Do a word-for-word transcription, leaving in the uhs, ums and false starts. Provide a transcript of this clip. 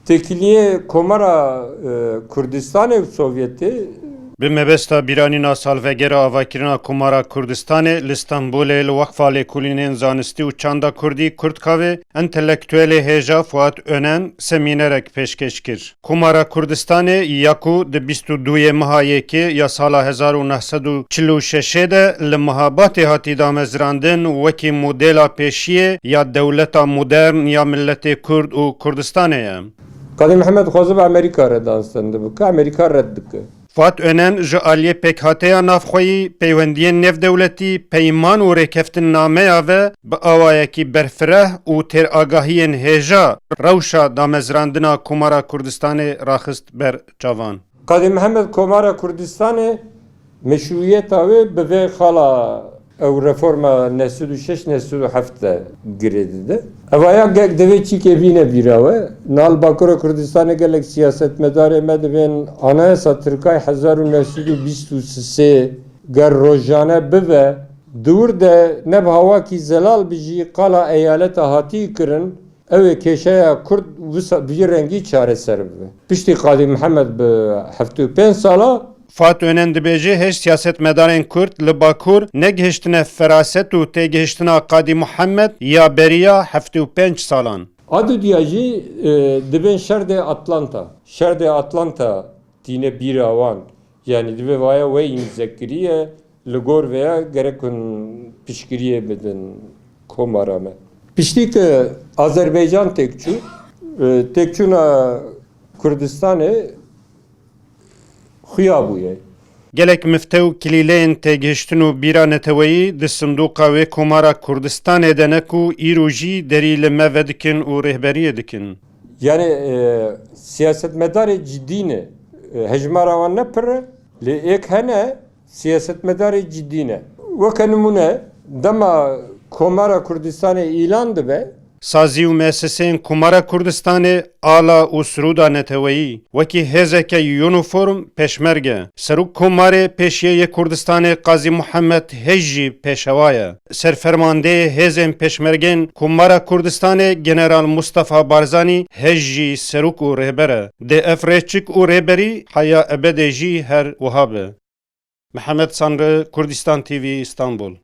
Têkiliyê Komara, e, Kurdistanê û Sovyetê. Bi mebesta bîranîna salvegera avakirina Komara Kurdistanê li Stenbolê li Weqfa Lêkolînên Zanistî û Çanda Kurdî, Kurdkavê, entelektuelê hêja Fuat Önen semînerek pêşkêş kir. Komara Kurdistanê ya ku di bîst û duyê meha yekê ya sala hezar û neh sed û çil û şeşê de li Mehabatê hatî damezrandin, wekî modela pêşiyê ya dewleta modern ya miletê Kurd û Kurdistanê ye. Qadî Mihemed dixwaze bi Amerîka re danstendin bike, Amerîka red dike. Fuat Önen ji aliyê pêkhateya navxweyî, peywendiyên nêvdewletî, peyman û rêkeftinnameya ve bi awayekî berfireh û têragahiyên hêja rewşa damezrandina Komara Kurdistanê raxist ber çavan. Qadî Mihemed Komara Kurdistanê meşrûyeta wê bi vê xala ew reforma neh sed û şeş neh sed û heft de girê dide. Evaya gek divê çîkê bîne bîra we. Niha li Bakura Kurdistanê gelek siyasetmedarê me dibên Anayasa Tirkay hezar û neh sed û bîst û sê ger rojane bibe, di wir de ne bi hawakî zelal bi jî qala eyaleta hatî kirin, ew ê kêşeya Kurd wisa bi vî rengî çareser bibe. Piştî Qadî Mihemed bi heftê û pênc sala, Fuat Önen dibêje, hêj siyasetmedarên Kurd li Bakur negihiştine feraset û têgihiştina Qadî Muhammed ya beriya heftê û pênc salan. A dudiya jî, e, dibên şerdê Atlanta. Şerdê Atlanta tîne bîra wan. Yanî divê vaya wey îmze kiriye, li gor veya gerek hûn piştgiriyê bidin komara me. Piştî ku Azerbaycan têk çû, e, têkçûna Kurdistanê xuya bûye. Gelek mifte û kilîleyên têgihiştin û bîra neteweyî di sindoqa wê Komara Kurdistanê de ne ku îro jî derî li me vedikin û rêhberiyê dikin. Yanî, e, siyasetmedarê cidî ne. E, hejmara wan ne pir e, lê êk hene, siyasetmedarê cidî ne. Weke nimûne, dema Komara Kurdistanê îlan dibe, Sazî û meesiseyên Komara Kurdistanê, ala û sirûda neteweyî, wekî hêzeke uniform pêşmerge, Serok Komarê Pêşiyê yê Kurdistanê Qazî Muhammed hêj jî pêşewa ye. Serfermandeyê hêzên pêşmergên Komara Kurdistanê General Mustafa Barzanî hêj jî serok û rêber e. Dê ev rêçik û rêberî heya ebedê jî her wiha be. Mihemed Sanrı, Kurdistan T V, Îstanbul.